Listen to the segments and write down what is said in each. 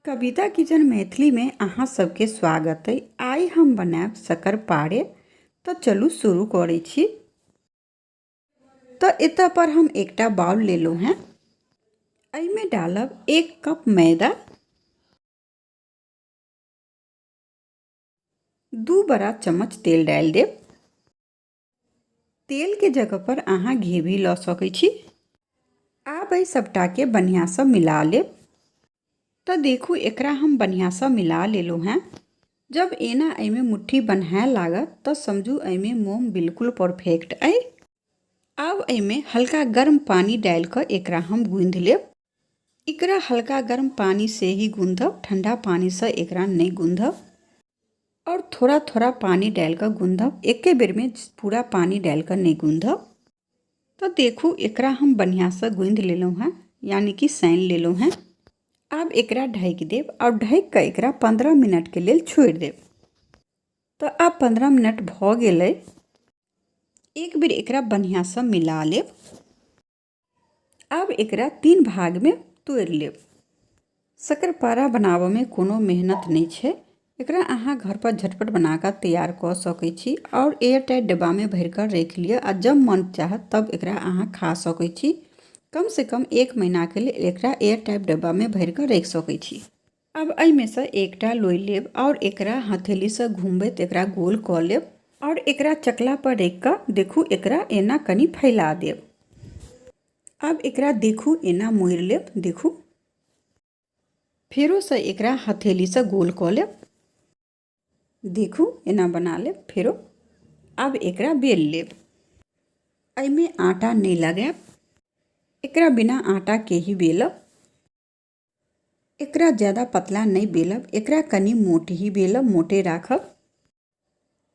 कविता kitchen Maithili में अहाँ सबके स्वागत है। आइ हम बनायब शकरपारे। तो चलू शुरू करै छी। तो एतऽ पर हम एकटा बाउल लेलहुँ हैं। एहिमे डालब 1 कप मैदा, 2 बड़ा चम्मच तेल डालि देब। तेल के जगह पर अहाँ घी भी लऽ सकै छी। आब एहि सबटाके बढ़िआँसँ मिला लेब। तऽ देखू एकरा हम बढ़िआँसँ मिला लेलहुँ हेँ। जब एना एहिमे मुट्ठी बन्हाए लागत तऽ समझू एहिमे मोम बिल्कुल परफेक्ट अइ। आब एहिमे हल्का गर्म पानी डालि कऽ एकरा हम गूँधि लेब। एकरा हल्का गर्म पानी से ही गूँधब, ठंडा पानी से एकरा नहीं गूँधब। और थोड़ा थोड़ा पानी डालि कऽ गूँधब, एके बेरमे पूरा पानी डालि कऽ नहि गूँधब। तऽ देखू एकरा हम बढ़िआँसँ गूँधि लेलहुँ हेँ, यानी कि सानि लेलहुँ हेँ। आब एकरा ढकि देब और ढकि कऽ एकरा 15 मिनटके लेल छोड़ि देब। तऽ आब 15 मिनट भऽ गेलै। एक बेर एकरा बढ़िआँसँ मिला लेब। आब एकरा 3 भागमे तोड़ि लेब। शकरपारा बनाबऽमे कोनो मेहनत नहि छै। एकरा अहाँ घर पर झटपट बनाकऽ तैयार कऽ सकै छी और एयर टाइट डिब्बामे भरिकऽ राखि लिअ आ जब मन चाहत तब एकरा अहाँ खा सकै छी। कम से कम 1 महीनाके लेल एकरा एयर टाइट डिब्बामे भरिकऽ राखि सकै छी। आब एहिमेसँ एकटा लोइ लेब और एकरा हथेलीसँ घुमबैत एकरा गोल कऽ लेब और एकरा चकला पर राखि कऽ देखू एकरा एना कनि फैला देब। आब एकरा देखू एना मोड़ि लेब। देखू फेरोसँ एकरा हथेलीसँ गोल कऽ लेब। देखू एना बना लेब। फेरो आब एकरा बेल लेब। एहिमे आटा नहि लगायब, एकरा बिना आटा के ही बेलब। एकरा ज़्यादा पतला नहीं बेलब, एकरा कनि मोट ही बेलब, मोटे राखब।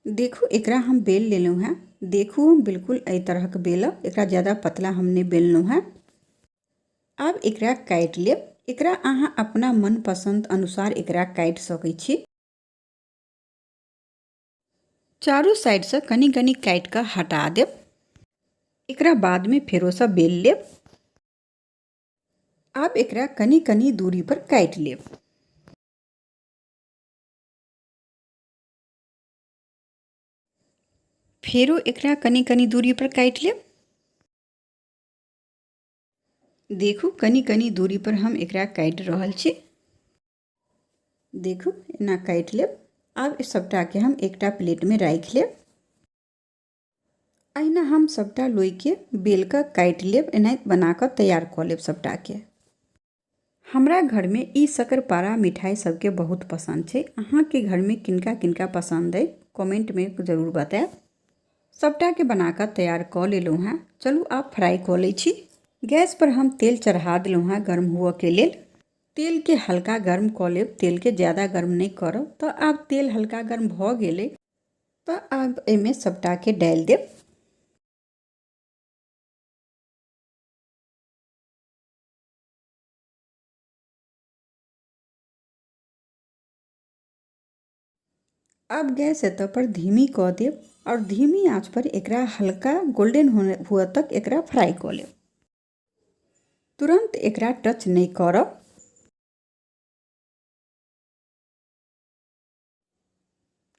देखू एकरा हम बेल लेलहुँ हेँ। देखू हम बिल्कुल एहि तरहक बेलब, एकरा ज़्यादा पतला हम नहीं बेललहुँ हेँ। आब एकरा काटि लेब। एकरा अहाँ अपना मनपसंद अनुसार एकरा काटि सकै छी। चारू साइडसँ कनि कनि काटि कऽ हटा देब। एकरा बादमे फेरोसँ बेल लेब। आब एकरा कनि कनि दूरी पर काटि लेब। फेरो एकरा कनि कनि दूरी पर काटि लेब। देखू कनि कनि दूरी पर हम एकरा काटि रहल छी। देखू एना काटि लेब। आब सबटाके हम एकटा प्लेटमे राखि लेब। अहिना हम सबटा लोइके बेल कऽ काटि लेब, एनाहित बना कऽ तैयार कऽ लेब सबटाके। हमरा घरमे ई शकरपारा मिठाई सबके बहुत पसंद छै। अहाँके घरमे किनका किनका पसंद अइ कमेंटमे जरूर बतायब। सबटाके बना कऽ तैयार कऽ लेलहुँ हेँ। चलू आब फ्राई कऽ लै छी। गैस पर हम तेल चढ़ा देलहुँ हेँ गर्म हुअके लेल। तेलके हल्का गर्म कऽ लेब, तेलके ज़्यादा गर्म नहि करब। तऽ आब तेल हल्का गर्म भऽ गेलै तऽ आब एहिमे सबटाके डालि देब। आब गैस एतऽ पर धीमी कऽ देब और धीमी आंच पर एकरा हल्का गोल्डन हुअ तक एकरा फ्राई कऽ लेब। तुरंत एकरा टच नहि करब।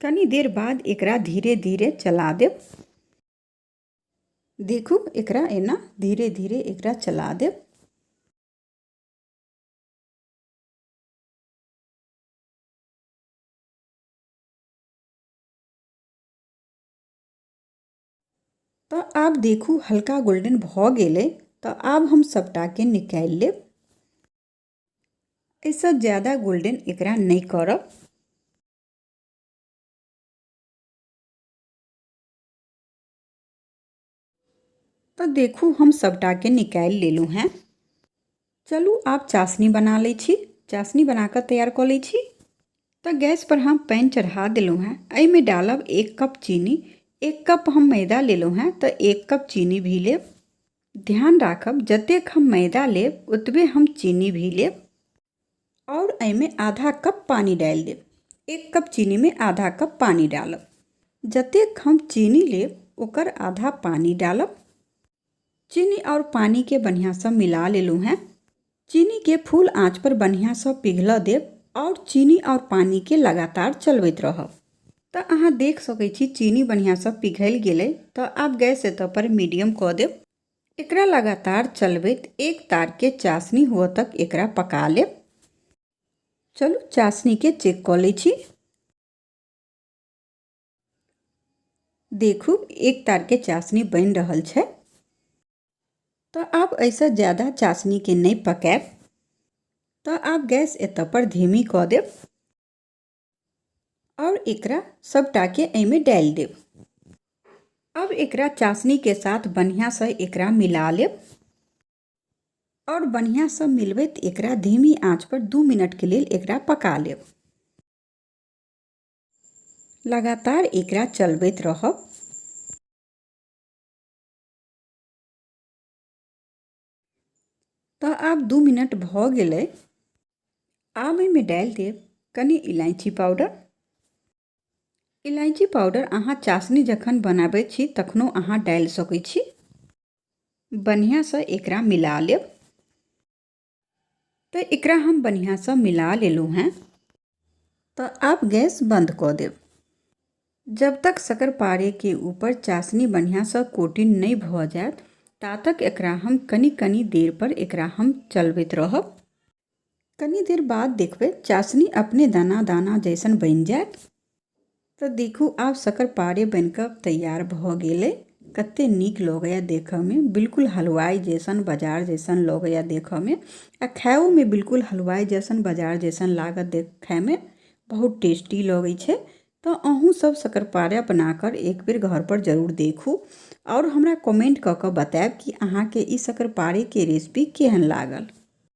कनी देर बाद एकरा धीरे धीरे चला देब। देखू एकरा एना धीरे धीरे एकरा चला देब। तऽ आब देखू हल्का गोल्डन भऽ गेलै। तऽ आब हम सबटाके निकालि लेब। एहिसँ ज़्यादा गोल्डन एकरा नहि करब। तऽ देखू हम सबटाके निकालि लेलहुँ हेँ। चलू आब चाशनी बना लै छी। चाशनी बना कऽ तैयार कऽ लै छी। तऽ गैस पर हम पैन चढ़ा देलहुँ हेँ। एहिमे डालब 1 कप चीनी। 1 कप हम मैदा लेलहुँ हेँ तऽ 1 कप चीनी भी लेब। ध्यान राखब जतेक हम मैदा लेब ओतबे हम चीनी भी लेब। और एहिमे आधा कप पानी डालि देब। 1 कप चीनीमे आधा कप पानी डालब। जतेक हम चीनी लेब ओकर आधा पानी डालब। चीनी और पानी के बढ़िआँसँ मिला लेलहुँ हेँ। चीनी के फुल आँच पर बढ़िआँसँ पिघलऽ देब। आओर चीनी आओर पानिके लगातार चलबैत रहब। तऽ अहाँ देख सकै छी चीनी बढ़िआँसँ पिघलि गेलै। तऽ आब गैस एतऽ पर मीडियम कऽ देब। एकरा लगातार चलबैत एक तारके चाशनी हुअ तक एकरा पका लेब। चलू चाशनीके चेक कऽ लै छी। देखू एक तारके चाशनी बनि रहल छै। तऽ आब एहिसँ ज्यादा चाशनीके नहि पकायब। तऽ आब गैस एतऽ पर धीमी कऽ देब आओर एकरा सबटाके एहिमे डालि देब। अब एकरा चाशनीके साथ बढ़िआँसँ एकरा मिला लेब आओर बढ़िआँसँ मिलबैत एकरा धीमी आँच पर 2 मिनटके लेल एकरा पका लेब। लगातार एकरा चलबैत रहब। तऽ आब 2 मिनट भऽ गेलै। आब एहिमे डालि देब कनि इलायची पाउडर। इलायची पाउडर अहाँ चाशनी जखन बनाबै छी तखनो अहाँ डालि सकै छी। बढ़िआँसँ एकरा मिला लेब। तऽ एकरा हम बढ़िआँसँ मिला लेलहुँ हेँ। तऽ आब गैस बंद कऽ देब। जब तक शकरपारे के ऊपर चाशनी बढ़िआँसँ कोटिंग नहि भऽ जायत ता तक एकरा हम कनि कनि देर पर एकरा हम चलबैत रहब। कनि देर बाद देखबै चाशनी अपने दाना दाना जैसन बनि जायत। तऽ देखू आब शकरपारे बनिकऽ तैयार भऽ गेलै। कते नीक लगैया देखऽमे, बिल्कुल हलवाइ जैसन बाजार जैसन लगैया देखऽमे आ खाइओमे बिल्कुल हलवाइ जैसन बाजार जैसन लागत खाइमे बहुत टेस्टी लगै छै। तऽ अहूँ सब शकरपारा बनाकर एक बेर घरपर जरूर देखू आओर हमरा कमेंट कऽ कऽ बतायब कि अहाँके ई शकरपारेके रेसिपी केहन लागल।